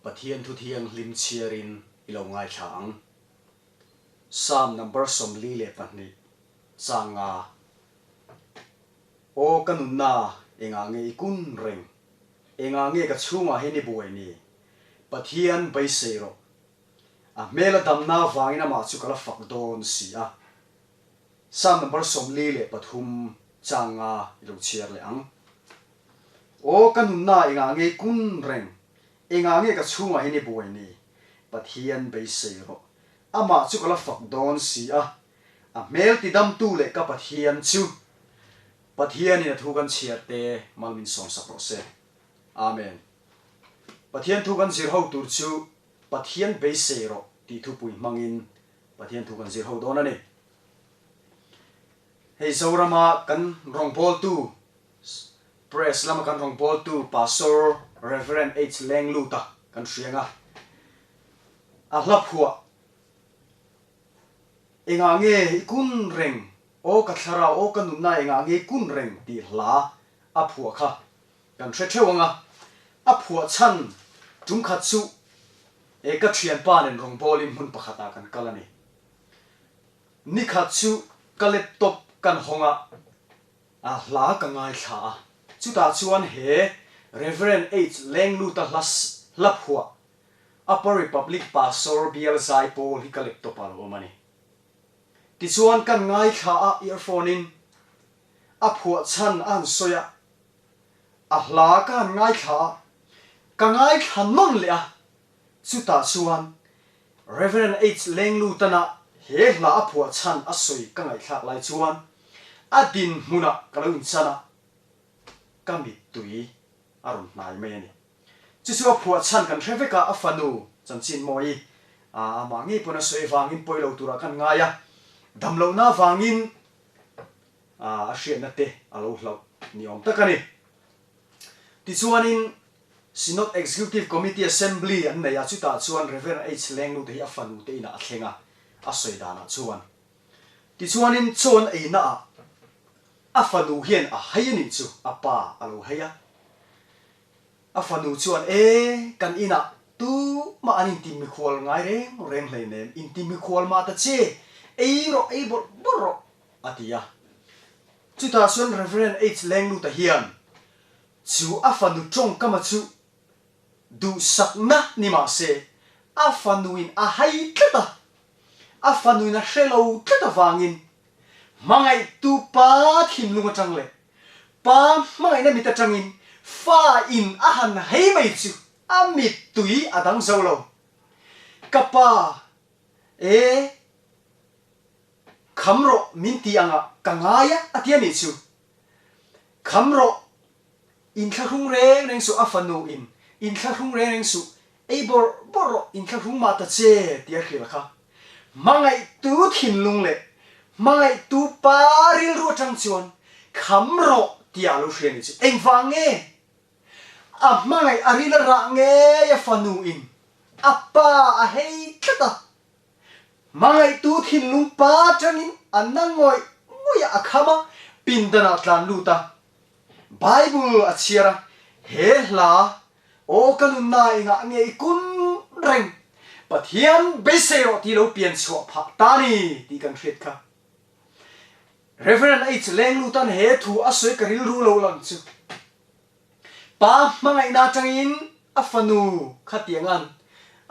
Pathian thu thianghlim chhiarin i lo ngaithla ang. Psalm number 42 changa Aw ka nunna engah nge i kun reng? Engah nge ka chhungah hian i buai ni? Pathian beisei rawh. A hmela damna avangin amah chu ka la fak dawn si a. Psalm number 43 changa i lo chhiar leh ang. Aw ka nunna engah nge i kun reng? Engah nge ka chhungah hian i buai ni? Pathian beisei rawh. Amah chu ka la fak dawn si a. A hmel tidamtu leh ka Pathian chu Pathianin a thu kan chhiar te mal min sawmsak rawh se. Amen. Pathian thu kan zir ho tur chu Pathian beisei rawh tih thupui hmangin Pathian thu kan zir ho dawn a ni. Hei Zorama kan rawngbawltu Press lama kan rawngbawltu Pastor Rev. H. Lengluta kan hriang a, a hla phuah Engah nge i kun reng aw ka thlarau aw ka nunna engah nge i kun reng tih hla a phuah kha kan hre theuh ang a, a phuah chhan tum khat chu e ka thianpa nen rawngbawlin hmun pakhatah kan kal a ni. Nikhat chu ka laptop kan hawng a, a hla ka ngaithla a, chutah chuan he Rev. H. Lengluta hla hla phuah Upper Republic Pastor bial zai pawl hi ka laptop ah lo awm a ni. Tichuan kan ngaithla a earphone in a phuah chhan a han sawi a, a hla ka han ngaithla a, ka ngaithla nawn leh a, chutah chuan Rev. H. Lenglutana he hla a phuah chhan a sawi ka ngaihthlak lai chuan a dinhmunah ka lo inchan a, ka mittui a rawn hnai mai a ni. Chu chu a phuah chhan kan hre vek a, a fanu chanchin mawi amah ngei pawn a sawi avangin pawi lo turah kan ngai a, damlohna avangin a hriatna te a lo hlauh ni awm tak a ni. Tichuanin Synod Executive Committee Assembly an nei a, chutah chuan Rev. H. Lenglute hi a fanu te inah a thleng a, a sawi danah chuan. Tichuanin chaw an einaah a fanu hian a hai a nih chu, a pa a lo hai a. A fanu chuan, E, kan inah tumah an inti mikhual ngai reng reng hleinem, inti mikhual mah ta che, ei rawh, ei bawrh bawrh rawh, a ti a. Chutah chuan Rev. H. Lengluta hian chu a fanu tawngkama chu duhsakna ni mah se, a fanuin a hai tlat a, a fanuin a hre lo tlat avangin hmangaihtu pa thinlung atang leh pa hmangaihna mit atangin fa in a han hei mai chu a mittui a dang zo lo. Ka pa, e, kham rawh min ti angah ka ngai a, a ti a nih chu. Kham rawh, inthlahrung reng reng suh a fanu in, inthlahrung reng reng suh, ei bawrh bawrh rawh, inthlahrung mah ta che ti a hrilh kha. Hmangaihtu thinlung leh hmangaihtu pa rilru atang chuan kham rawh tia a lo hria ni chu. Engvang nge? A hmangaih a ril a rah ngei a fanu in a pa a hei tlat a. Hmangaihtu thinlung pa atangin a na ngawih ngawih a a kham a, pindanah tlan lut a. Bible a chhiar a, he hla Aw ka nunna engah nge i kun reng? Pathian beisei rawh tih lo pian chhuah phah ta ni tih kan hriat kha. Rev. H. Lenglutan he thu a sawi ka rilru lo lang chu. Pa hmangaihna atangin a fanu khatiangan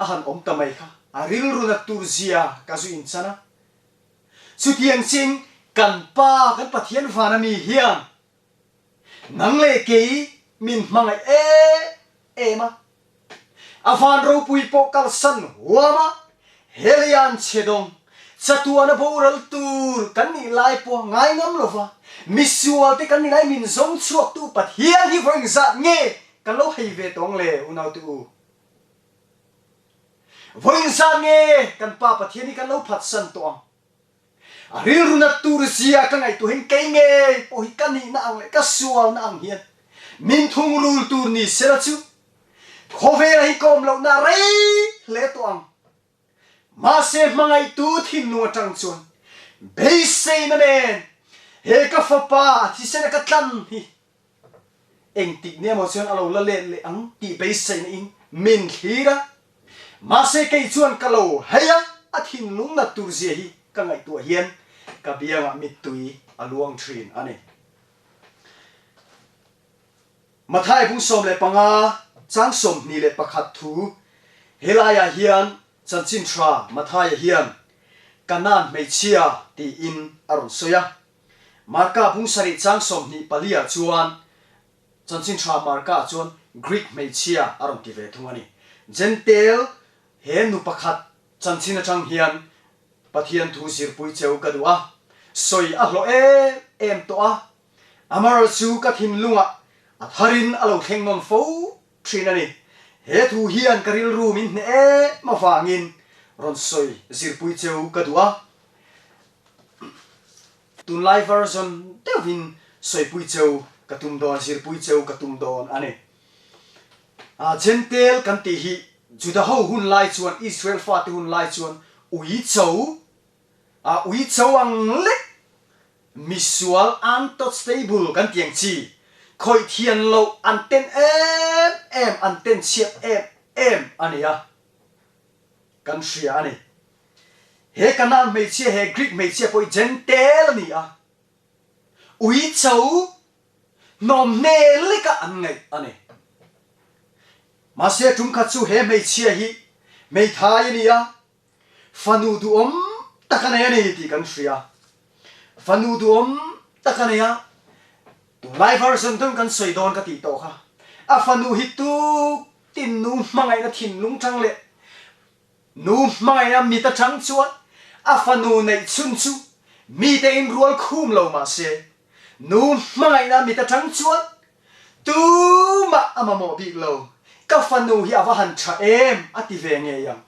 a han awm ta mai kha a rilru nat tur zia ka zu inchan a. Chutiang ching kan Pa kan Pathian vana mi hian Nang leh kei min hmangaih em em a, a van ropui pawh kalsan huam a, he leian chhe dawng chatuana boral tur kan nih lai pawh ngai ngam lo va, misual te kan nih lai min zawng chhuaktu Pathian hi vawi engzat nge kan lo hei ve tawng le unaute u? Vawi engzat nge kan Pa Pathian hi kan lo phatsan tawh ang? A rilru nat tur zia ka ngaihtuahin kei ngei pawh hi ka nihna ang leh ka sualna ang hian min thungrul tur ni sela chu khawvela hi ka awm lohna a rei hle tawh ang. Mahse hmangaihtu thinlung atang chuan beiseina nen he ka fapa a thisen a ka tlan hi engtik nia maw chuan a lo la let leh ang tih beiseina in. min thlir a, mahse kei chuan ka lo hei a, a thinlung nat tur zia hi ka ngaihtuah hian ka biangah mittui a luang thin a ni. Mathai bung 15 chang 21 thu helaiah hian chanchin tha Mathaia hian Kanaan hmeichhia tiin a rawn sawi a. Marka bung sarih chang 24 ah chuan chanchin tha Marka ah chuan Greek hmeichhia a rawn ti ve thung a ni. Jentail he nu pakhat chanchin atang hian Pathian thu zirpui cheu ka duh a, sawi a hlawh em em tawh a, Amaherawh chu ka thinlungah a tharin a lo thleng nawn fo thin a ni. He thu hian ka rilru min hneh em avangin rawn sawi zirpui cheu ka duh a. Tunlai version deuhin sawipui cheu ka tum dawn, zirpui cheu ka tum dawn a ni. Jentail kan tih hi Juda ho hun lai chuan, Israel fate hun lai chuan uicho, uicho ang lek Misual untouchable kan tih ang chi, khawih thian loh an ten em em, an ten chhiat em em a ni a, kan hria a ni. He Kanaan hmeichhia, he Greek hmeichhia pawh hi Jentail a ni a, uicho hnawm hne leka an ngaih a ni. Mahse tum khat chu he hmeichhia hi hmeithai a ni a, Fanu duhawm tak a nei a ni tih kan hria. Fanu duhawm tak a nei a, tunlai version dang kan sawi dawn ka tih tawh kha. A fanu hi tuk tin nu hmangaihna thinlung chang leh nu hmangaihna mit atang chuan a fanu neih chhun chu mite in rual khum lo mah se, nu hmangaihna mit atang chuan tumah a mamawh bik lo. Ka fanu hi a va han tha em a ti ve ngei ang.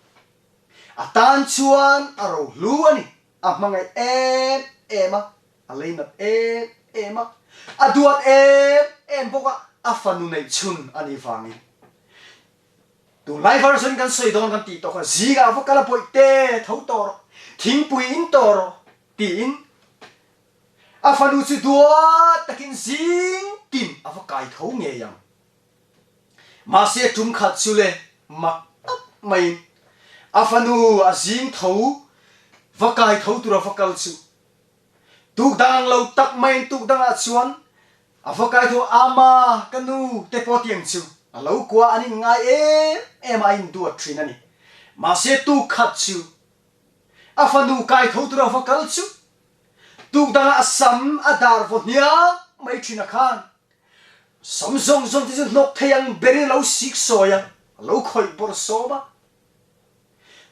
A tan chuan a ro hlu a ni. A hmangaih em em a, a leinat em em a, a duat em em bawk a, a fanu neih chhun a nih vangin. Tunlai version kan sawi dawn kan tih tawh kha zingah va kal a bawih te tho tawh rawh, thingpui in tawh rawh tiin a fanu chu duat takin zing tin a va kai tho ngei ang. Mahse tum khat chu le mak tak maiin a fanu a zing tho va kai tho tura va kal chu tuk dang ang lo tak maiin tuk dangah chuan a va kai tho ama ka nu te pawh tiang chu a lo kua an in ngai em em a a induat thin a ni. Mahse tuk khat chu a fanu kai tho tura va kal chu tuk dangah a sam a dar vaw hniang mai thin a khan Sam zawng zawng te chu hnawk thei ang berin a lo sik sawi a, a lo khawih bawrh sawm a.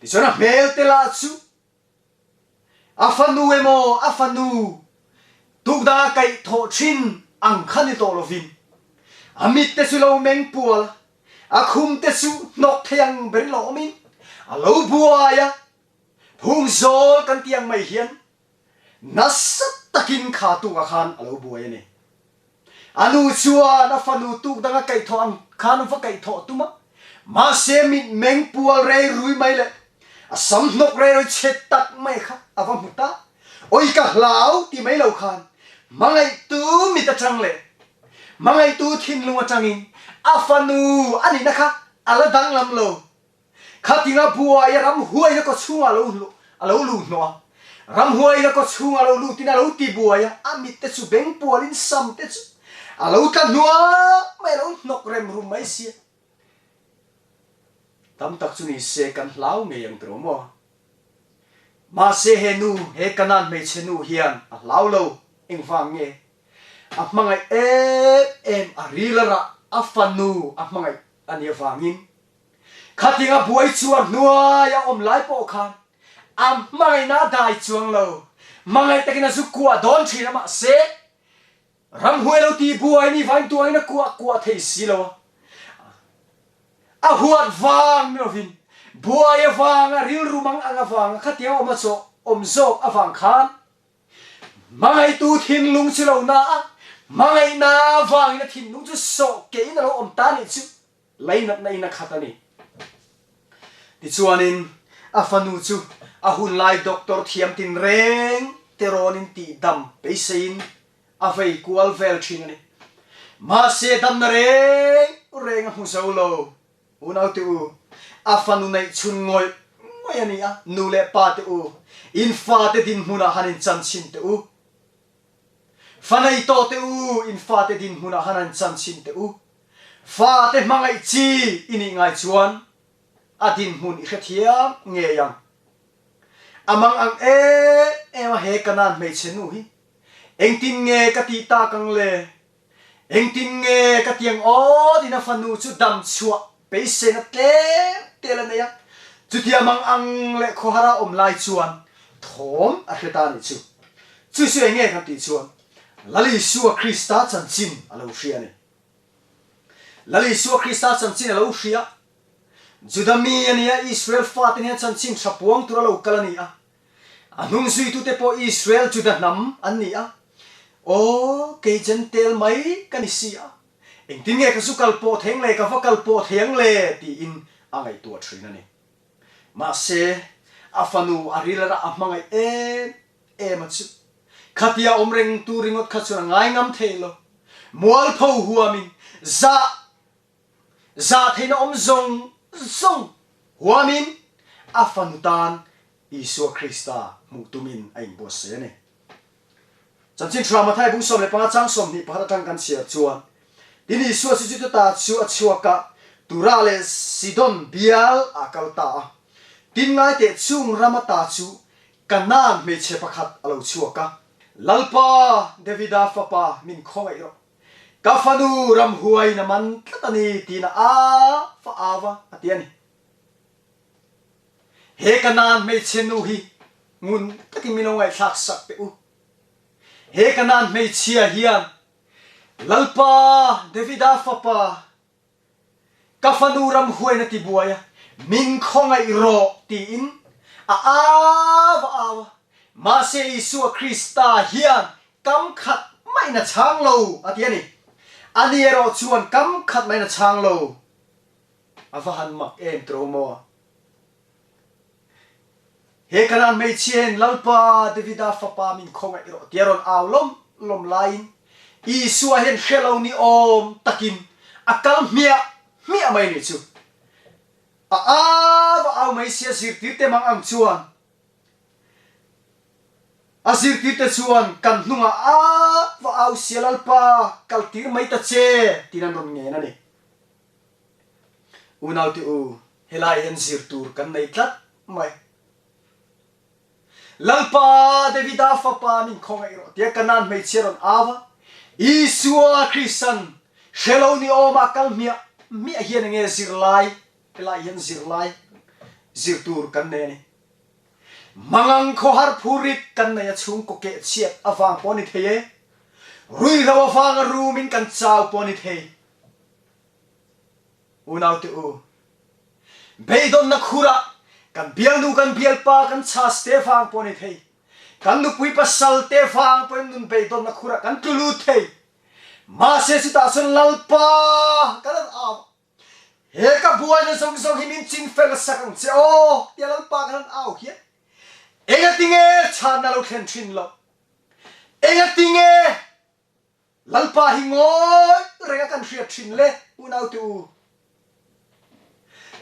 Tichuan a hmel te lah chu a fanu emaw a fanu tukdanga kaih thawh thin ang kha ni tawh lovin a mit te chu lo meng pual a, a khum te chu hnawk thei ang berin lo awmin a lo buai a, phung zawl kan tih ang mai hian Nasa takin kha tukah khan a lo buai a ni. A nu chuan a fanu tuk danga kaihthawh ang khan va kaihthawh tum a, mahse mitmeng pual rei rui mai leh a sam hnawk rei rui chhe tak mai kha a va hmu ta. Awi ka hlau ti mai lo khan hmangaihtu mit atang leh hmangaihtu thinlung atangin a fanu a nihna kha a la danglam lo. Khatinga buaia ramhuaina kaw chhungah lo a lo luh hnawh a, ramhuaina kaw chhungah lo lutin a lo ti buai a, a mit te chu beng pualin sam te chu a lo tla hnuai mai, a lo hnawk rem rum mai sia. Tam tak chu ni se kan hlau ngei ang tawh maw? Mahse he nu, he Kanaan hmeichhe nu hian a hlau lo, engvang nge? A hmangaih em em, a ril a rah, a fanu a hmangaih a nih avangin Khatinga buai chuar hnuai a awm lai pawh khan a hmangaihna a dai chuang lo. Hmangaih takin a zu kuah dawn thin a mahse ramhuai lo tih buai ni vain tuangin a kuah kuah thei si lo a. A huat vang ni lovin buai avanga rilru mang ang avanga khatiang a awm a chawh awm zawk avang khan hmangaihtu thinlung chu lo na a, hmangaihna avangin a thinlung chu sawh kehin a lo awm ta nih chu. Lainatna in a khat a ni. Tichuanin a fanu chu a hunlai doctor thiam tinreng te rawnin tihdam beiseiin a vei kual vel thin a ni. Mahse damna reng reng a hmu zo lo. Unaute u, a fanu neih chhun ngawih ngawih a ni a, nu leh pate u, in fate dinhmunah han inchanchhin teh u. Fa nei tawh teh u, in fate dinhmunah han inchanchhin teh u. Fate hmangaih chi i nih ngai chuan a dinhmun i hrethiam ngei ang. A mang ang em em a he Kanaan hmeichhe nu hi engtin nge ka tih tak ang le? Engtin nge ka tiang aw tiin a fanu chu dam chhuah beiseina tlem tel a nei a, chutia mang ang leh khawhara awm lai chuan thawm a hre ta a nih chu. Chu chu eng nge kan tih chuan Lal Isua Krista chanchin a lo hria a ni. Lal Isua Krista chanchin a lo hria. Juda mi a ni a, Israel fate nen chanchin tha puang tur a lo kal a ni a. A hnung zuitute pawh Israel Juda hnam an ni a. Aw, kei Jentail mai ka ni si a, engtin nge ka zu kal pawh thei ang le, ka va kal pawh thei ang le? tiin a ngaihtuah thin a ni. Mahse, a fanu a ril rah a hmangaih em em a chu. Khatia awm reng tu ringawt kha chuan a ngaingam thei lo. Mualpho huamin zah Zah theihna awm zawng zawng huamin a fanu tan Isua Krista hmuh tumin a inbuatsaih a ni. Chanchin Thra Mathai bung 15 chang 21 atang kan chhiar chuan, Tin Isua chu chuta chu a chhuak a, Tura leh Sidon bial ah kal ta a. Tin ngaiteh chung ram ata chu Kanaan hmeichhe pakhat a lo chhuak a, Lalpa, Davida fapa min khawngaih rawh. Ka fanu ramhuaiin a man tlat a ni tiin a fa au a, a ti a ni. He ka nan hmeichhe nu hi ngun takin min lo ngaihthlak sak teh u. He ka nan hmeichhia hian Lalpa Davida fapa Ka fanu ramhuain a ti buai a, min khawngaih rawh tiin a au a au a. Mahse Isua Krista hian kam khat maiin a chhang lo a ti a ni. Ani erawh chuan kam khat maiin a chhang lo. A va han mak em tiro maw? He Kanaan hmeichhia hian Lalpa Davida fapa min khawngaih rawh tia rawn au lawm lawm laiin Isua hian hre lo ni awm takin a kal hmiah hmiah mai nih chu. A au a au mai sia zirtirte mang ang chuan a zirtirte chuan kan hnungah a va au sia Lalpa kaltir mai ta che tiin an rawn ngen a ni. Unaute u, helai hian zir tur kan nei tlat mai. Lalpa Davida fapa min khawngaih rawh tia Kanaan hmeichhia rawn au a, Isua Kristan hre lo ni awma kal hmiah hmiah hian enge zirlai, helai hian zirlai zir tur kan nei a ni. Mangang khawhar phurit kan nei a chhungkaw keh chhiat avang pawh a ni thei e, ruihhlo avanga rumin kan chau pawh a ni thei. Unaute u, beidawnna khurah kan bialnu kan bialpa kan chhas te vang pawh a ni thei. Kan nupui pasal te vang pawhin nun beidawnna khurah kan tlu lut thei. Mahse chutah chuan Lalpa kan han au a, He ka buaina zawng zawng hi min chinfel sak ang che aw tia Lalpa kan han au hian engatinge chhanna lo thlen thin loh? Engatinge Lalpa hi ngawi reng a kan hriat thin le unaute u.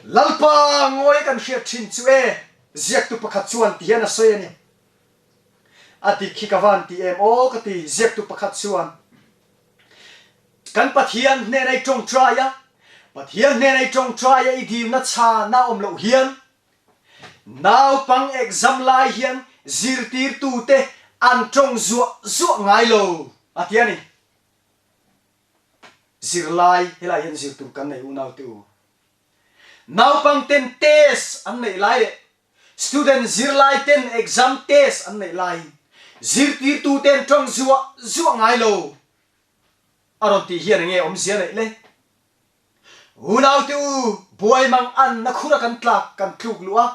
Lalpa ngawi a kan hriat thin chu e ziaktu pakhat chuan ti hian a sawi a ni. A dik hi ka van ti em aw ka ti ziaktu pakhat chuan kan Pathian hnena i tawngtai a, Pathian hnena i tawngtai a i dilna chhana awm loh hian Naupang exam lai hian zirtirtute an tawng zuah zuah ngai lo a ti a ni. Zirlai, helai hian zir tur kan nei unaute u. Naupang ten test an neih lai leh student zirlai ten exam test an neih laiin zirtirtute an tawng zuah zuah ngai lo a rawn tih hian enge awmzia neih le? Unaute u, buai mang anna khura kan tlak kan tluk luh a,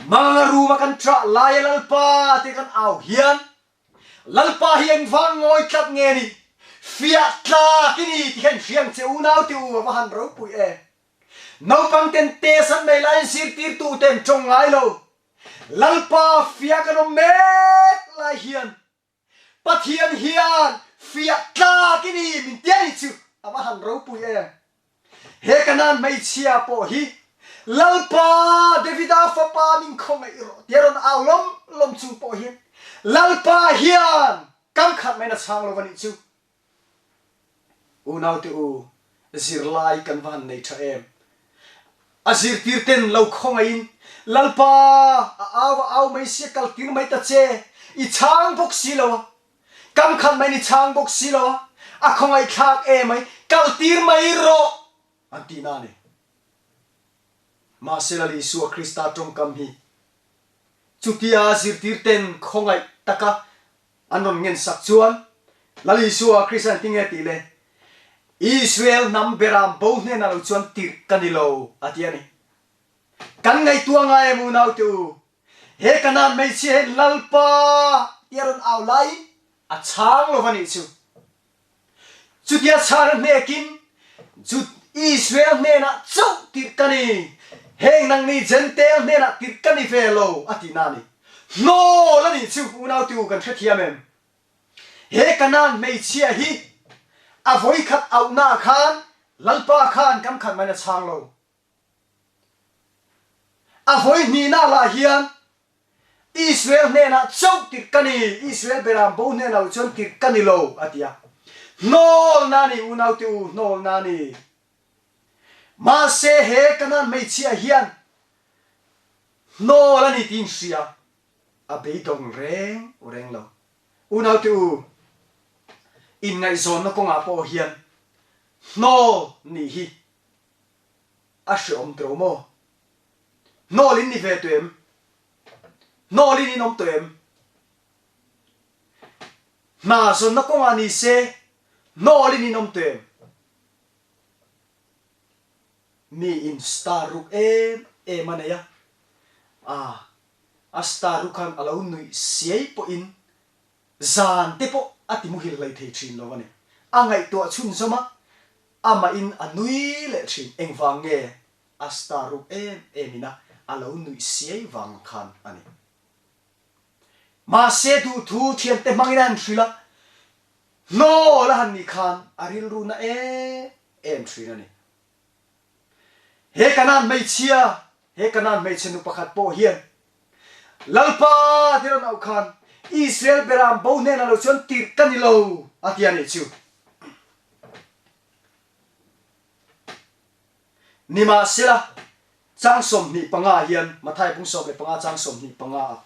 manga ruma kan ṭah laia Lalpa te kan au hian, Lalpa hi engvang ngawi tlat nge ni? Fiah tlak i ni ti kha in hria ang che unaute u, a va han ropui em! Naupang ten test an nei laiin zirtirtu ten ṭawng ngai lo, Lalpa fiah kan awm mek lai hian Pathian hian fiah tlak i ni min ti a ni chu a va han ropui em. He Kanaan hmeichhia pawh hi Lalpa, Davida fapa min khawngaih rawh tia rawn au lawm lawm chung pawh hian Lalpa hian kam khat maiin a chhang lo va nih chu. Unaute u, zirlai kan va han nei tha em? A zirtir ten lo khawngaihin, Lalpa, a au a au mai sia kaltir mai ta che, i chhang bawk si lo a, kam khat maiin i chhang bawk si lo a, a khawngaihthlak emai, kaltir mai rawh, an tihna a ni. Mahse Lal Isua Krista tawngkam hi chutia zirtir ten khawngaih taka an rawn ngen sak chuan Lal Isua Krista in tinge tih le Israel hnam beram bo hnenah lo chuan tirh ka ni lo a ti a ni. Kan ngaihtuah ngai em unaute u, he Kanaan hmeichhia hian Lalpa tia rawn au laiin a chhang lo va nih chu. Chutia chhana hnekin Jud Israel hnenah chauh tirh ka ni, heng nangni Jentail hnenah tirh ka ni ve lo, a tihna a ni. Hnawl a nih chu, unautu kan hrethiam em? He Kanaan hmeichhia hi a vawikhat auhnaah khan Lalpa khan kam khat maiin a chhang lo. A vawi hnihna lah hian Israel hnenah chauh tirh ka ni, Israel beram bo hnenah lo chuan tirh ka ni lo, a ti a. Hnawlna a ni, unaute u, hnawlna a ni. Mahse he Kanaan hmeichhia hian hnawl a ni tiin hria, a beidawng reng reng lo. Unaute u, inngaihzawnna kawngah pawh hian hnawl nih hi A hreawm tawh maw? Hnawl in ni ve tawh em? Hnawl in in awm tawh em? Hna zawnna kawngah ni se hnawl in in awm tawh em? Mi in star ruk em em a nei a, ah a star ruk khan a lo nuih siai pawhin Zan te pawh a ti muhil hlei thei thin lo a ni. A ngaihtuah chhunzawm a, amahin a nui leh thin. Engvang nge a star ruk em em ina a lo nuih siai vang khan a ni. Mahse duhthu thiante hmangin a han hrilh a, hnawl a han nih khan a rilru na em em thin a ni. He Kanaan hmeichhia, he Kanaan hmeichhe nu pakhat pawh hian Lalpa ti rawn auh khan Israel beram bo hnenah lo chuan tirh ka ni lo a ti a nih chu. Nimahsela, chang 25 hian, Mathai bung 15 chang 25 ah,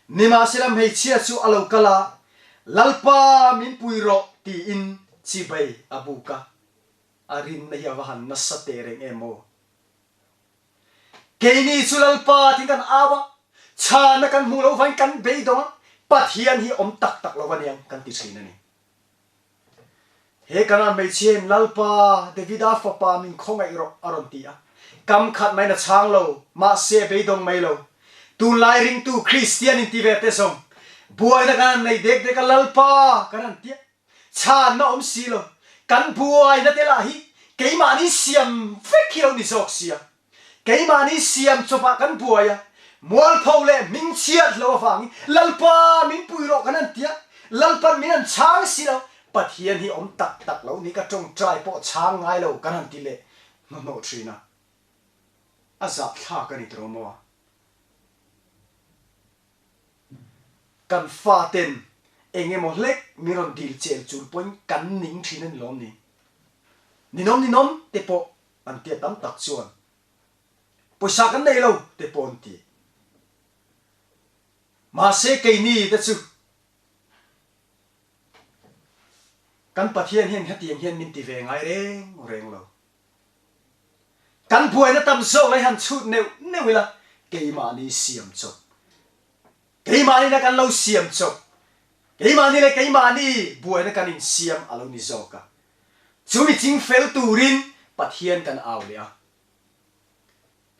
Nimahsela hmeichhia chu a lo kal a, Lalpa min pui rawh tiin chibai a buk a. A rinna hi a va han nasa teh reng em aw. Keini chu Lalpa tiin kan au a, chhana kan hmuh loh vain kan beidawng a, Pathian hi awm tak tak lo aniang kan ti thin a ni. He Kanaan hmeichhia hian Lalpa, Davida fapa min khawngaih rawh a rawn ti a. Kam khat maiin a chhang lo, mahse a beidawng mai lo. Tunlai ringtu Kristian inti ve te zawng, buaina kan han nei dek dek a, Lalpa kan han ti a, Chhanna awm si lo, kan buaina te lah hi keimahni siam vek hi lo ni zawk sia. Keimahni siam chawpah kan buai a, mualpho leh hmingchhiat lo avangin Lalpa min pui rawh kan han ti a, Lalpan min han chhang si lo, Pathian hi awm tak tak lo ni ka tawngtai pawh chhang ngai lo kan han ti leh hnuhnawh thin a, a zahthlak a ni tawh maw? Kan faten eng emaw hlek min rawn dil chel chul pawhin kan ning thin a ni lawm ni? Ninawm ninawm te pawh an tia tam tak chuan pawisa kan nei lo te pawh an ti. Mahse keini te chu kan Pathian hian hetiang hian min ti ve ngai reng reng lo. Kan buaina tam zawk lai han chhut neuh neuh ila, keimahni siam chawp. Keimahni na kan lo siam chawp. Keimahni leh keimahni buaina kan insiam a lo ni zawk a. Chu mi ching fel turin Pathian kan au leh a.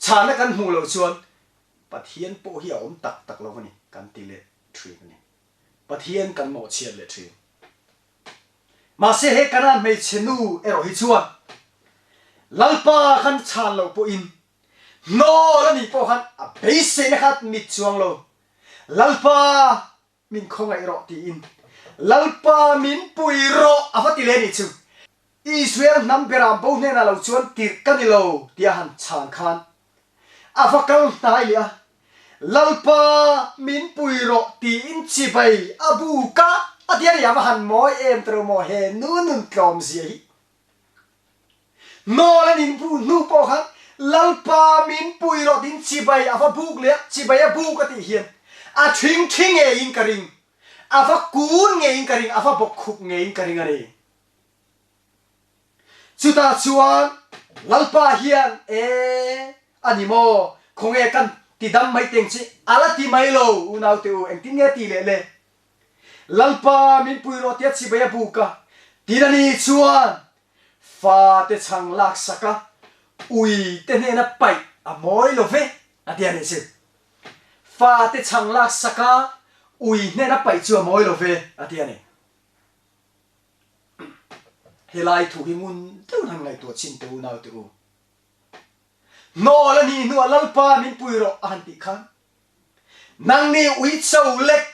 Chhana kan hmuh loh chuan Pathian pawh hi a awm tak tak lo a ni kan ti leh thin a ni. Pathian kan mawhchhiat leh thin. Mahse he Kanaan hmeichhe nu erawh hi chuan Lalpa khan chhan loh pawhin hnawl a nih pawh khan a beiseina kha mit chuang lo. Lalpa min khawngaih rawh tiin Lalpa min pui rawh a va ti leh a nih chu. Israel hnam beram bo hnenah lo chuan tirh ka ni lo tia han chhan khan a va kal hnai leh a, Lalpa min pui rawh tiin chibai a buk a, a ti a ni, a va han mawi em tawh maw he nu nun tlawm zia hi. Nawl an inbu hnu pawh khan Lalpa min pui rawh tiin chibai a va buk leh a, chibai a buk a tih hian a thing thi ngeiin ka ring, a va kun ngeiin ka ring, a va bawk khup ngeiin ka ring a ni. Chutah chuan Lalpa hian e a ni maw, khawnge kan ti dam mai teng chi a la ti mai lo unaute u, engtin nge ti leh le? Lalpa min pui rawh tia chibai a buk a, tin a ni chuan fate chhang laksak a, ui te hnena paih a mawi lo ve a ti a nih chu. Fate chhang laksak a, ui hnena paih chu a mawi lo ve a ti a ni. Helai thu hi ngun deuhin han ngaihtuah chin teh u naute u. Hnawl a nih hnuah Lalpa min pui rawh a han tih khan nangni uicho lek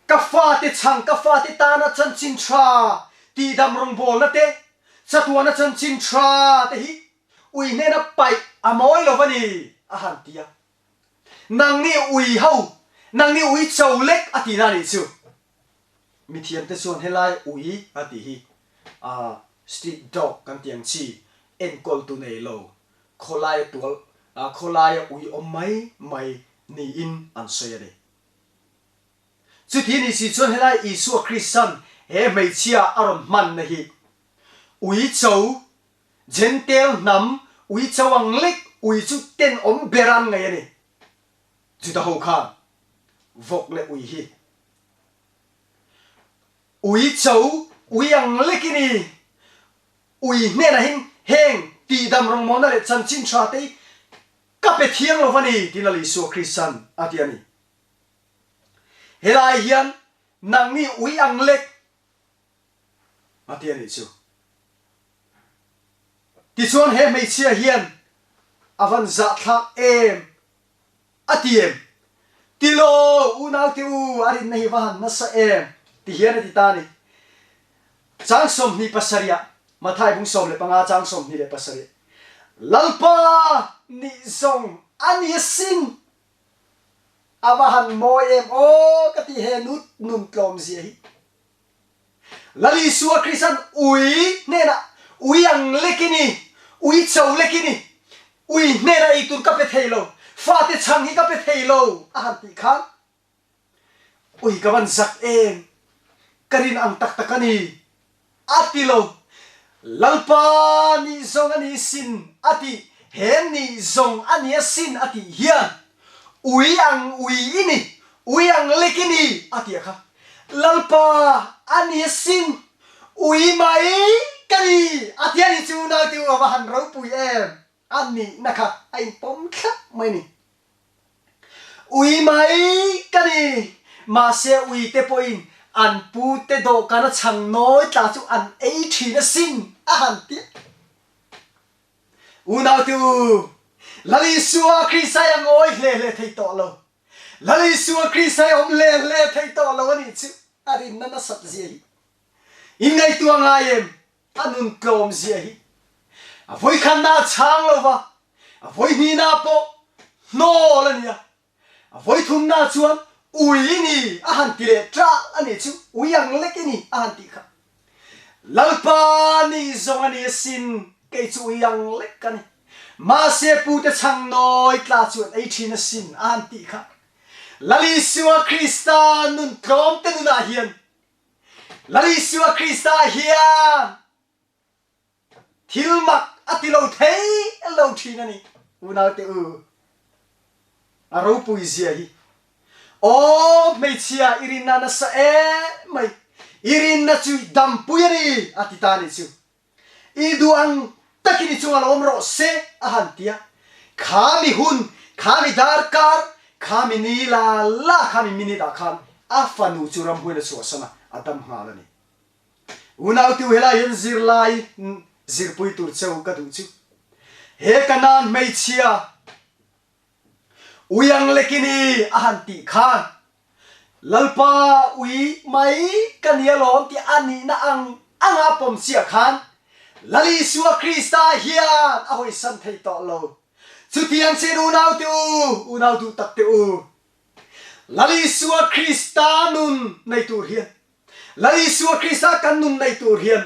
ka fate chhang ka fate tana chanchin tha tihdam rawngbawlna te chatuana chanchin tha te hi ui hnena paih a mawi lo va ni a han ti a. Nangni ui ho nangni uicho lek a tihna a nih chu. Mithiamte chuan helai ui a tih hi street dog kan tih ang chi enkawltu nei lo khawlaia tual khawlaia ui awm mai mai niin an sawi a ni. Chuti ni si chuan helai Isua Kristan he hmeichhia a rawn hmanna hi ui cho Jentail hnam ui cho ang lek ui chu tenawm ber an ngaih a ni. Juda ho khan vawk leh ui hi Ui cho, ui ang lek i ni. Ui hnenah hin heng tihdam rawngbawlna leh chanchin tha te hi ka pe thiang lo va ni, tiin Lal Isua Kristan a ti a ni. Helai hian nangni ui ang lek a ti a nih chu. Tichuan he hmeichhia hian a van zahthlak em A ti em? Ti lo, unaute u, a rinna hi va han nasa em? Ti hian a ti ta a ni. Chang 27 ah, Mathai bung 15 chang 27, Lalpa nih zawng a ni asin! A va han mawi em aw ka ti he nu nun tlawm zia hi. Lal Isua Kristan ui hnenah ui ang lek i ni, ui cho lek i ni, ui hnenah ei tur ka pe thei lo, fate chhang hi ka pe thei lo a han tih khan ui ka van zak em, ka rin ang tak tak a ni a ti lo. Lalpa nih zawng a ni sin a tih, he nih zawng a ni asin a tih hian ui ang ui i ni, ui ang lek i ni a tih a kha. Lalpa a ni asin, ui mai ka ni a ti a ni chu naute u a va han ropui em a nihna kha a inpawm thlap mai a ni. Ui mai ka ni. Mahse ui te pawhin an pu te dawhkan a chhang nawi tla chu an ei thin asin a han ti a. Unautu, Lal Isua Krista i a ngawi hle hle thei tawh lo. Lal Isua Krista i awm hle hle thei tawh lo a nih chu a rinna nasat zia hi. Inngaihtuah ngai em? A nun tlawm zia hi a vawikhatna a chhang lo va, a vawihnihna pawh hnawl a ni a, a vawithumna chuan ui i ni a han ti leh ṭah a nih chu, ui ang lek i ni a han tih kha. Lalpa nih zawng a ni asin, kei chu ui ang lek ka ni. Mahse pute chhang nawi tla chu an ei ṭhin asin a han tih kha. Lal Isua Krista nun tlawmte nunah hian Lal Isua Krista hian thil mak a ti lo thei lo thin a ni. Unaute u, a ropui zia hi. Aw hmeichhia i rinna nasa em mai, i rinna chu i dampui a ni a ti ta a nih chu. I duh ang takin i chungah lo awm rawh se, a han ti a. Kha mi hun, kha mi darkar, kha mi ni la la, kha mi minute ah khan a fanu chu ramhuain a chhuahsan a, a dam nghal a ni. Unautu helai hian zirlai zirpui tur cheu ka duh chu. He Kanaan hmeichhia Ui ang lekin i a han tih khan Lalpa ui mai ka ni alawm tih a nihna ang Anga pawm chiah khan Lal Isua Krista hian a hawisan thei tawh lo. Chutiang chian unau te u, unau duh tak te u, Lal Isua Krista nun nei tur hian, Lal Isua Krista kan nun nei tur hian,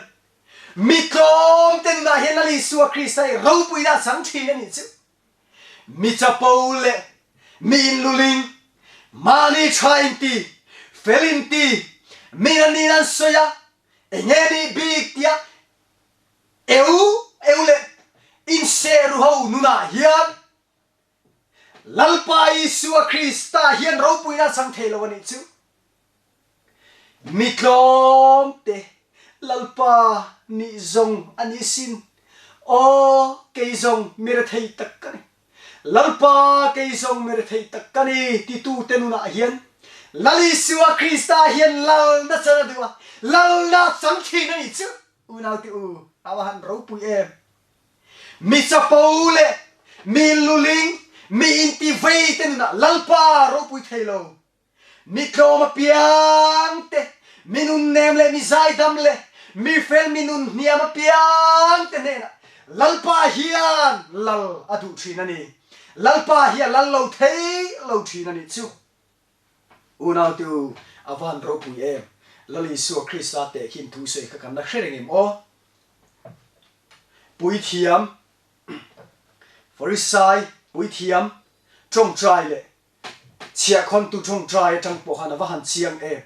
mi tlawm te nunah hian Lal Isua Krista hi ropuina a chang thin a nih chu. Mi chapo leh mi inluling, mahni tha inti, fel inti, min an niin an sawi a, enge nih bik tia eu eu leh inseru ho nunah hian Lalpa Isua Krista hian ropuina a chang thei lo a nih chu. Mi tlawmte Lalpa nih zawng a ni sin. Aw, kei zawng mi rethei tak ka ni. Lalpa, kei zawng mi rethei tak ka ni titute nunah hian Lal Isua Krista hian lalna chan a duh a, lalna a chang thin a nih chu. Unaute u, a va han ropui em! Mi chapo leh mi luling, mi intiveite nunah Lalpa ropui thei lo. Mi tlawm apiang te, mi nunnem leh mi zaidam leh mi fel mi nun hniam apiang te hnenah Lalpa hian lal a duh thin a ni. Lalpa hi a lal lo thei lo thin a nih chu. Unau te u, a van ropui em? Lal Isua Krista tehkhin thu sawi kha kan la hre reng em aw? Puithiam, Farisai, puithiam, tawngtai leh Chhiahkhawntu tawngtai atang pawh khan a va han chiang em?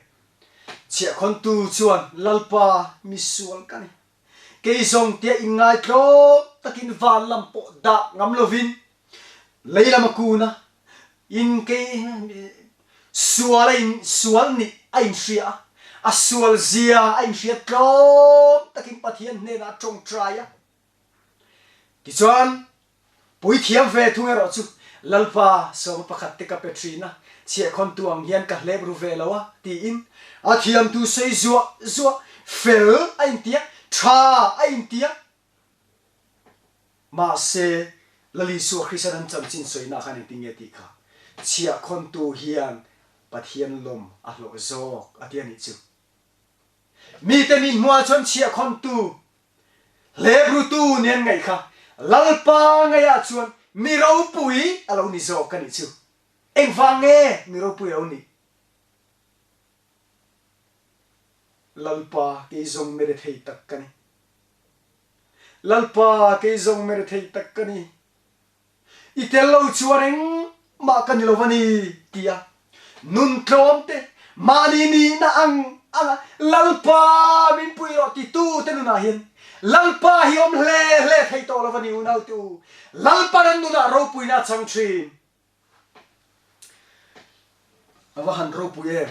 Chhiahkhawntu chuan, Lalpa, mi sual ka ni. Kei zawng tia inngaitlawm takin van lam pawh dah ngam lovin lei lam a kun a, in kei sual a in sual nih a inhria a, a sual zia a inhria tlawm takin Pathian hnenah a tawngtai a. Tichuan, puithiam ve thung erawh chu Lalpa sawma pakhat te ka pe thin a, chhiahkhawntu ang hian ka hlep ru ve lo a, tiin a thiamtu sawi zuah zuah, fel a inti a, tha a inti a. Mahse, Lal Isua Kristian an chanchin sawina khan engtin nge tih kha chhiahkhawntu hian Pathian lawm a hlawh zawk a ti a nih chu. Mite min hmuah chuan chhiahkhawntu Hlebrutu nen ngaih kha Lalpa ngaihah chuan mi ropui a lo ni zawk a nih chu. Engvang nge mi ropui a lo nih? Lalpa kei zawng mi rethei tak ka ni. Lalpa kei zawng mi rethei tak ka ni. I tel lo chuan engmah ka ni lo a ni, ti a nun tlawm te, mahni nihna ang anga Lalpa min pui rawh titu te nunah hian Lalpa hi awm hle hle thei tawh lo a ni unaute u. Lalpa nan nunah ropuina a chang thin. A va han ropui em.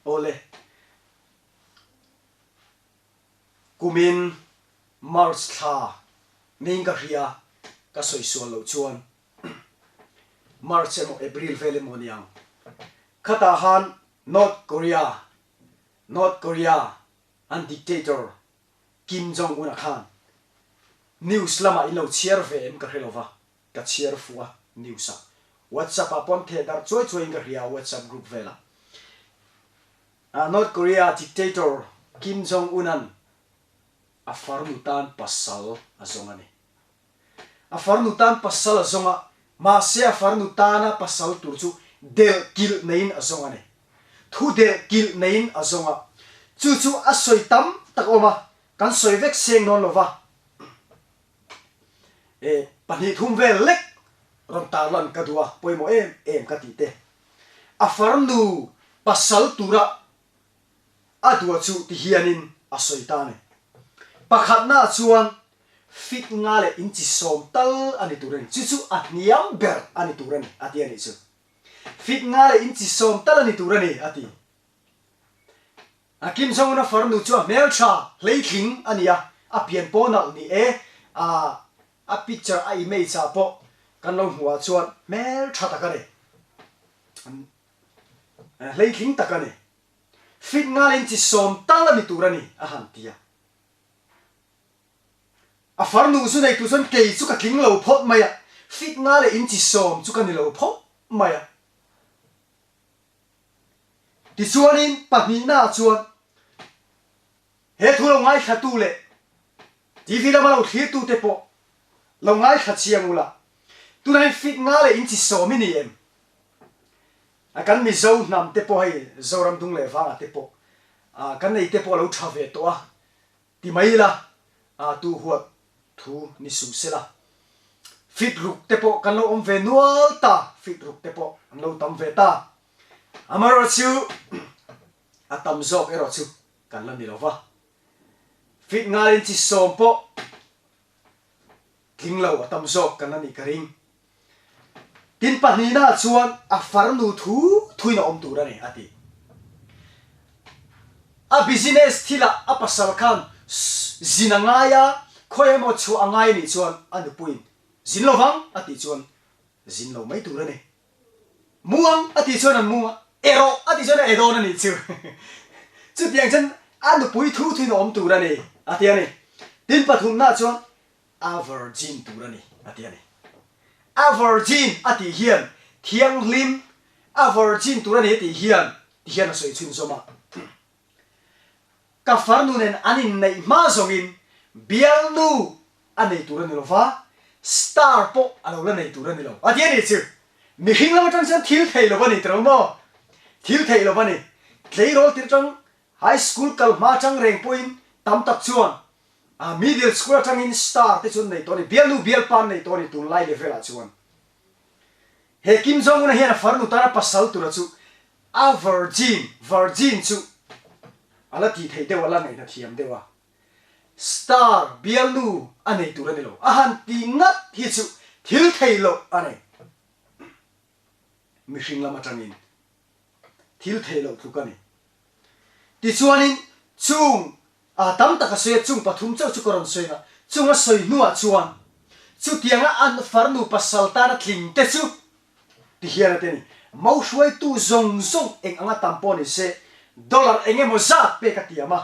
Awle. Kumin March thla niin ka hria, ka sawi sual loh chuan March emaw April vel emaw ni ang. Khatah khan North Korea, North Korea an dictator Kim Jong Un-a khan news lamah in lo chhiar ve em ka hre lova, ka chhiar fuh a news ah. WhatsApp ah pawh an theh darh chuai chuaiin ka hria WhatsApp group velah. North Korea dictator Kim Jong Un-a'n a farnu tan pasal a zawng a ni. A farnu tan pasal a zawng a, mahse a farnu tana pasal tur chu delh kilh neiin a zawng a ni. Thu delh kilh neiin a zawng a, chu chu a sawi tam tak awm a, kan sawi vek seng dawn lo va. E, pahnih thum vel lek rawn tarlan ka duh a, pawimawh em em ka tih te. A farnu pasal tura a duah chu ti hianin a sawi ta a ni. Pakhatnaah chuan fit nga leh inchi sawm tal a ni tur a ni, chu chu a hniam ber a ni tur a ni a ti a nih chu. Fit nga leh inchi sawm tal a ni tur a ni a ti. A Kim Jong-un a farnu chu a hmeltha hleitling a ni a, a pian pawh nalh ni e, a a picture a image ah pawh kan lo hmuh ah chuan hmeltha tak a ni, hleitling tak a ni. Fit ngalin chi sawm tal a ni tur a ni a han ti a. A farnu zu neitu chuan kei chu ka tling lo phawt mai a, fit nga leh in chi sawm chu ka ni lo phawt mai a. Tichuanin pahnihnaah chuan he thu lo ngaithlatu leh TV lama lo thlirtute pawh lo ngaithla chiang ula, tunah hian fit nga leh inchi sawm i ni em? A kan Mizo hnam te pawh hei Zoram dung leh vangah te pawh kan nei te pawh a lo tha ve tawh a ti mai ila, tu huat thu ni suh sela. Fit ruk te pawh kan lo awm ve nual ta, fit ruk te pawh an lo tam ve ta. Amaherawhchu a tam zawk erawh chu kan la ni lo va. Fit ngalin chi sawm pawh tling lo a tam zawk kan la nih ka ring. Tin pahnihnaah chuan a farnu thu thuin a awm tur a ni a ti. A business thilah a pasal khan zin a ngai a, khawi emaw chhuah a ngai anih chuan a nupuiin zin lo vang a tih chuan zin lo mai tur a ni. Mu ang a tih chuan an mu a, e rawh a tih chuan a e dawn a nih chu. Chutiang chuan a nupui thu thuin a awm tur a ni a ti a ni. Tin pathumnaah chuan a virgin tur a ni a ti a ni. A virgin a tih hian thianghlim, a virgin tur a ni a tih hian ti hian a sawi chhunzawm a. Ka farnu nen an inneih hma zawngin bialnu a nei tur a ni lo va, star pawh a lo la nei tur a ni lo a ti a ni chu. Mihring lam atang chuan thil theih lo a ni tiro maw? Thil theih lo a ni. Tleirawl tir atang high school kal hma atang reng pawhin tam tak chuan A middle school atangin star te chu an nei tawh a ni, bialnu bialpa an nei tawh a ni tunlai level ah chuan. He Kim Jong Un-a hian a farnu tana pasal tura chu a virgin, virgin chu a la tih theih deuh a, la ngaihna thiam deuh a. Star bialnu a nei tur a ni lo, a han ti ngat hi chu thil thei loh a nei. Mihring lam atangin thil thei loh tluk a ni. Tichuanin chung A tam tak a sawi a, chung pathum chauh chu ka rawn sawi ang a, chung a sawi hnuah chuan chutianga an farnu pasal tana tling te chu ti hian a ti a ni. Mo hruaitu zawng zawng eng anga tam pawh ni se dollar eng emaw zat pek a tiam a,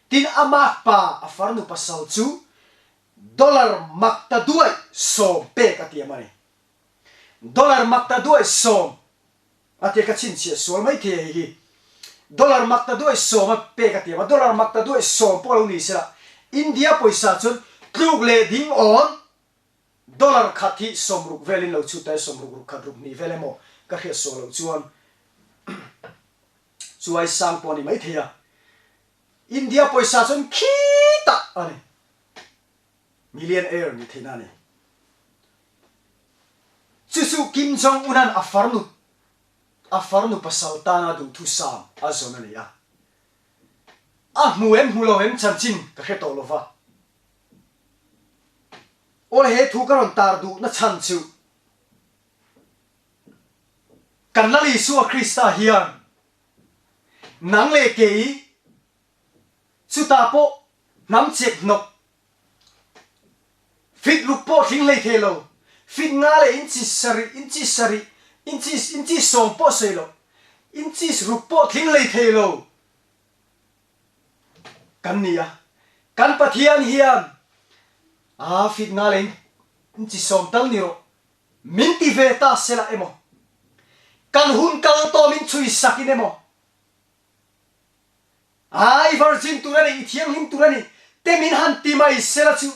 tin a makpa a farnu pasal chu dollar makta duaih sawm pek a tiam a ni. Dollar makta duaih sawm A tia ka chhinchhiah sual mai thei a hei hi. Dollar mak ta duai sawm a pek a tiam a, dollar mak ta duai sawm pawh lo ni sela India pawisa chuan tluk leh ding awn dollar khat hi sawmruk velin lo chhut ta e, sawmruk ruk khat ruk hnih vel emaw ka hriat sual loh chuan chuai sang pawh a ni mai thei a. India pawisa chuan khitah a ni. Millionaire nih theihna a ni. Chu chu Kim Jong Un-a'n a farnu a farnu pasal tana duhthusam a zawn a ni a. A hmu em hmu lo em chanchin ka hre tawh lo va. Aw he thu ka rawn tar duhna chhan chu kan Lal Isua Krista hian nang leh kei chutah pawh hnam chep hnawk Fit ruk pawh tling hlei thei lo, fit nga leh inchi sarih, inchi sarih, inchi inchi sawm pawh sawi lo, inchi ruk pawh tling hlei thei lo kan ni a. Kan Pathian hian a fit nga leh inchi sawm tal ni rawh min ti ve ta sela emaw, kan hun kal tawh min chhui sakin emaw, A, i virgin tur a ni, i thianghlim tur a ni, te min han ti mai sela chu.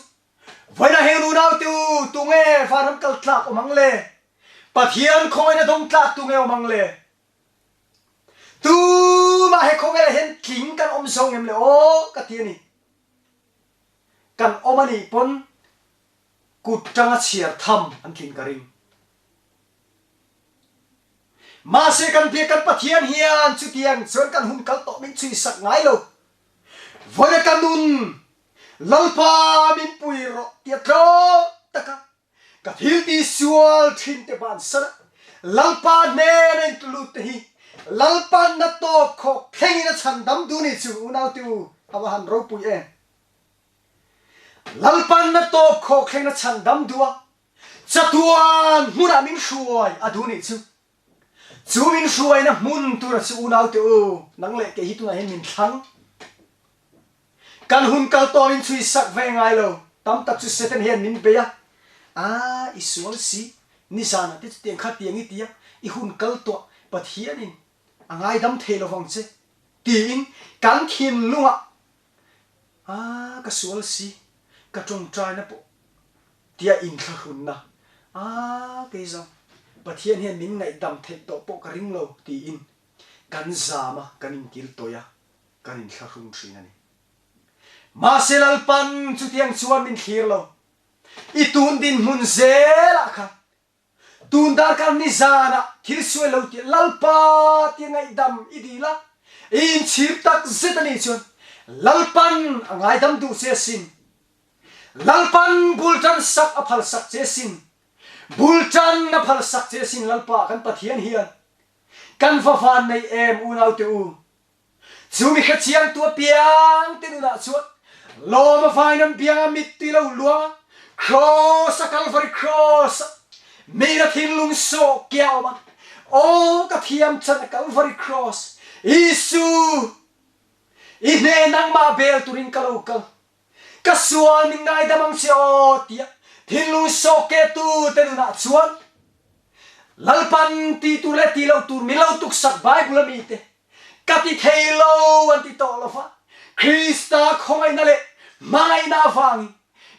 Vawiinah heng nunaute u, tunge vanram kal tlak awm ang le? Pathian khawngaihna dawng tlak tunge awm ang le? Tumah he khawvelah hian tling kan awm zo ngem le aw ka ti a ni. Kan awm a nih pawn kut tanga chhiar tham an tlin ka ring. Mahse kan biak kan Pathian hian chutiang chuan kan hun kal tawh min chhui sak ngai lo. Vawiin ka nun Lalpa min pui rawh tia tlawm taka ka thil ti sual thin te bansan a Lalpa hnena in tlut te hi Lalpan na tawp khawk thlengin a chhan dam duh ni chu unaute u a va han ropui em. Lalpan na tawp khawk thlengin a chhan dam duh a Chatuan hmunah min hruai a duh nih chu. Chu min hruaina hmun tura chu unaute u, nang leh kei hi tunah hian min thlang. Kan hun kal tawh min chhui sak ve ngai lo. Tam tak chu Satan hian min bei a, A, i sual si, nizanah te chutiang kha tiang i ti a, i hun kal tawh Pathianin. A ngaidam thei lovang che tiin kan thinlungah A ka sual si, ka tawngtaina pawh tia inthlahrunna A kei zawng Pathian hian min ngaihdam theih tawh pawh ka ring lo tiin kan zam a, kan inkil tawih a, kan inthlahrung thin a ni. Mahse Lalpan chutiang chuan min thlir lo. I tun dinhmun zelah khan Tun darkar nizanah thil suai lo tih Lalpa tia ngaihdam i dil a, i inchhir tak zet a nih chuan Lalpan a ngaidam duh che asin. Lalpan bul tan sak a phal sak che asin. Bul tan a phal sak che asin Lalpa kan Pathian hian. Kan va van nei em unaute u. Chu mi hrechiangtu apiang te nunah chuan lawm a vain an biang a mittui lo luang a, Kraws a Kalvari Kraws a min a thinlung sawh ke a awm a, Aw ka thiam chan a Kalvari Kraws, Isu, i hne nangmah bel turin ka lo kal, ka sual min ngaidam ang che aw tia thinlung sawh ke tu te nunah chuan Lalpan ti tur leh ti lo tur min lo tuksak Bible a mite Ka ti thei lo an ti tawh lo va, Krista khawngaihna leh hmangaihna avangin,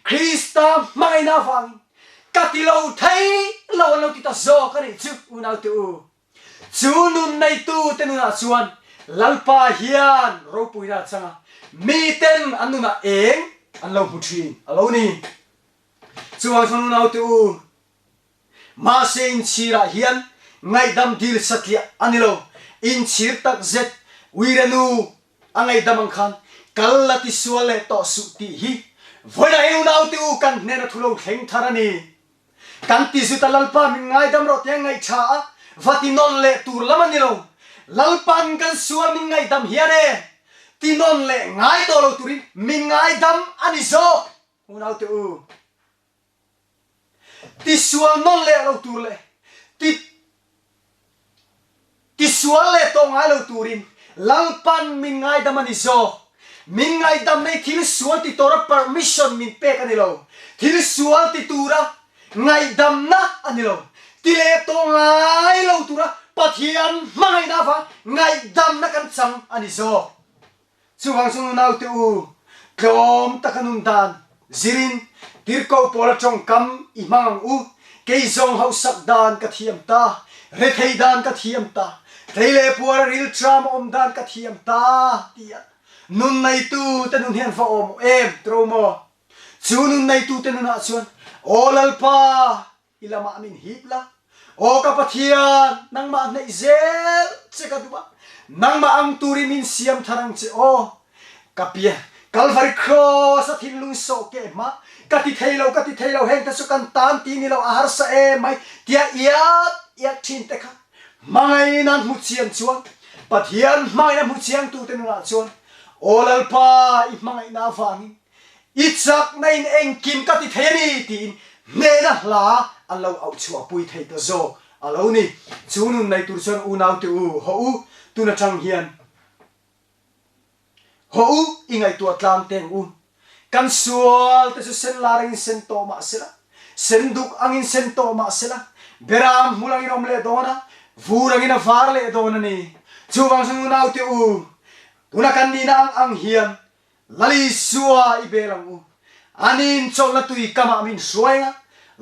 Krista hmangaihna avangin ka ti lo thei lo an lo ti ta zawk a nih chu unaute u. Chu nun neitute nunah chuan Lalpa hian ropuina a chang a, miten an nunah eng an lo hmu thin a lo ni. Chuvang chuan unaute u, Mahse inchhirah hian ngaihdam dil satliah a ni lo. Inchhir tak zet Uirenu a ngaihdam ang khan kal la tisual leh tawh suh tih hi vawiinah hi unaute u kan hnena thu lo thleng thar a ni. Kan ti zut a Lalpa min ngaidam rawh tia ngaihṭha a va ti nawn leh tur lam a ni lo. Lalpan kan sual min ngaihdam hian e ti nawn leh ngai tawh lo turin min ngaidam a ni zawk unaute u. Tisual nawn leh lo tur leh ti tisual leh tawh ngai lo turin Lalpan min ngaidam a ni zawk. Min ngaidam nei thil sual ti tura permission min pek a ni lo. Thil sual ti tura ngaihdamna a ni lo. Ti leh tawh ngai lo tura Pathian hmangaihna avang ngaihdamna kan chang a ni zawk. Chuvang chu nunaute u, tlawm taka nun dan zirin tirko pawla tawngkam i hmang ang u. Kei zawng hausak dan ka thiam ta, rethei dan ka thiam ta, tlei leh puara rilṭam a awm dan ka thiam ta tia nun neitu te nun hian va awm em tro maw? Chu nun neitu te nunah chuan, Aw Lalpa, I lamah min hip la. Aw ka Pathian, nangmah hnaih zel che ka duh a, nangmah ang turin min siam thar ang che aw. Ka pian, Kalvari Kraws a thinlung sawh keh hma, ka ti thei lo, ka ti thei lo, heng te chu kan tan ti ni lo, a harsa em mai tia iat iat thin te kha hmangaihna an hmu chian chuan, Pathian hmangaihna hmu chiangtute nunah chuan, Aw Lalpa, i hmangaihna avangin I chakna in engkim ka ti thei a ni tiin hnehna hla an lo auh chhuahpui thei ta zawk a lo ni. Chu nun nei tur chuan unaute u, haw u, tun atang hian haw u, i ngaihtuah tlang teng u. Kan sual te chu sen lar angin sen tawh mah sela, sen duk angin sen tawh mah sela, beram hmul angin awm leh dawn a, vur angin a var leh dawn a ni. Chuvang chuan unaute u, tuna kan nihna ang ang hian Lalisua i bel ang u. Anin chawlhna tui kamah min hruai ang a,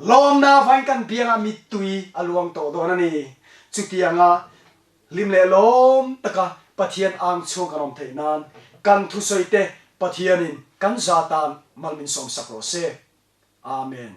lawmna vain kan biangah mittui a luang tawh dawn a ni. Chutianga hlim leh lawm taka Pathian ang chhuang kan awm theih nan kan thusawite Pathianin kan za tan mal min sawmsak rawh se. Amen.